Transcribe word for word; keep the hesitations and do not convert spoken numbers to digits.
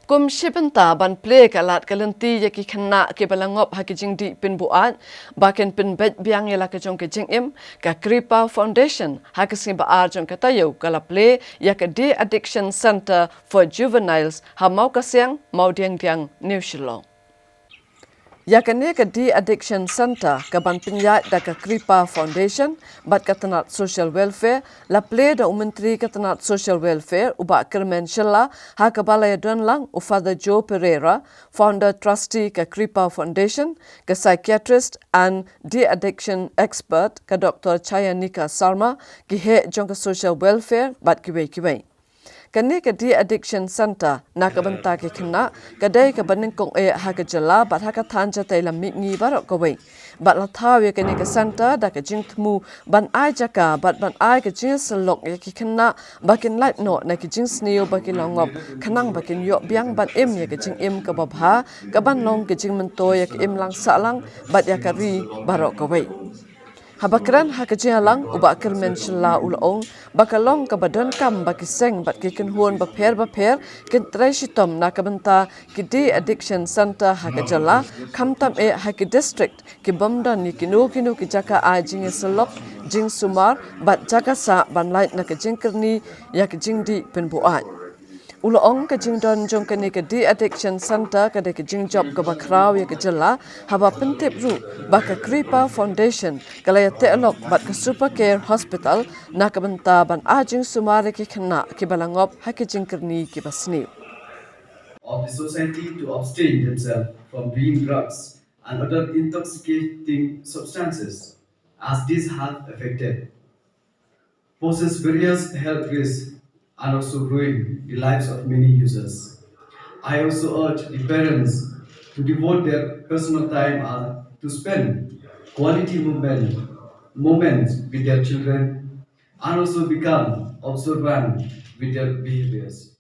Kum shi bynta ban plie ka lad ka lynti ïa ki khynnah kiba la ngop ha ki jingdih pynbuaid ba kin pynbeit biang ïa la ka jong ka jingim, ka Kripa Foundation ha ka sngi ba ar jong ka taïew ka la plie ïa ka De-Addiction Centre for Juveniles ha Mawkasiang, Mawdiangdiang, New Shillong. Ïa kane ka De-Addiction Centre kaban pynïaid da ka Kripa Foundation bad ka tnat Social Welfare la plie da u Myntri ka tnat Social Welfare u Bah Kyrmen Shylla, ha kaba la ïadon lang u Father Joe Pereira, Founder Trustee ka Kripa Foundation, ka Psychiatrist and De-Addiction Expert ka Doctor Chayanika Sarma, ki heh jong ka Social Welfare bad kiwei kiwei. Kane ka De-Addiction Centre na ka bynta ki khynnah ka dei kaba nyngkong eh ha ka jylla bad ha ka thaiñ jatei lam mihngi baroh kawei. Bad la thaw ïa kane ka centre da ka jingthmu ban ai jaka bad ban ai ka jingïasyllok ïa ki khynnah ba kin lait noh na ki jingsniew ba ki la ngop, khnang ba kin ïoh biang ban im ïa ka jingim kaba bha, kaban long ka jingmyntoi ïa ka imlang sahlang bad ïa ka ri baroh kawei. Haba kren ha ka jingïalang, u Bah Kyrmen Shylla u la ong ba ka long kaba donkam ba ki seng bad ki kynhun bapher bapher kin trei shitom na ka bynta ki De-Addiction Centre ha ka jylla, khamtam eh ha ki district kibym don ïa kino kino ki jaka ai jingïasyllok, jingsumar bad jaka sah ban lait na ka jingkyrni ïa ka jingdih pynbuaid. U la ong ka jingdon jong kane ka De-Addiction Centre ka dei ka jingjop kaba khraw ïa ka jylla, haba pyntip ruh ba ka Kripa Foundation ka la ïateh lok bad ka Super Care Hospital na ka bynta ban ai jingsumar ïa ki khynnah kiba la ngop ha ki jingkyrni kiba sniew. Of the society to abstain themselves from doing drugs and other intoxicating substances, as these have affected, poses various health risks and also ruin the lives of many users. I also urge the parents to devote their personal time uh, to spend quality movement, moments with their children and also become observant with their behaviors.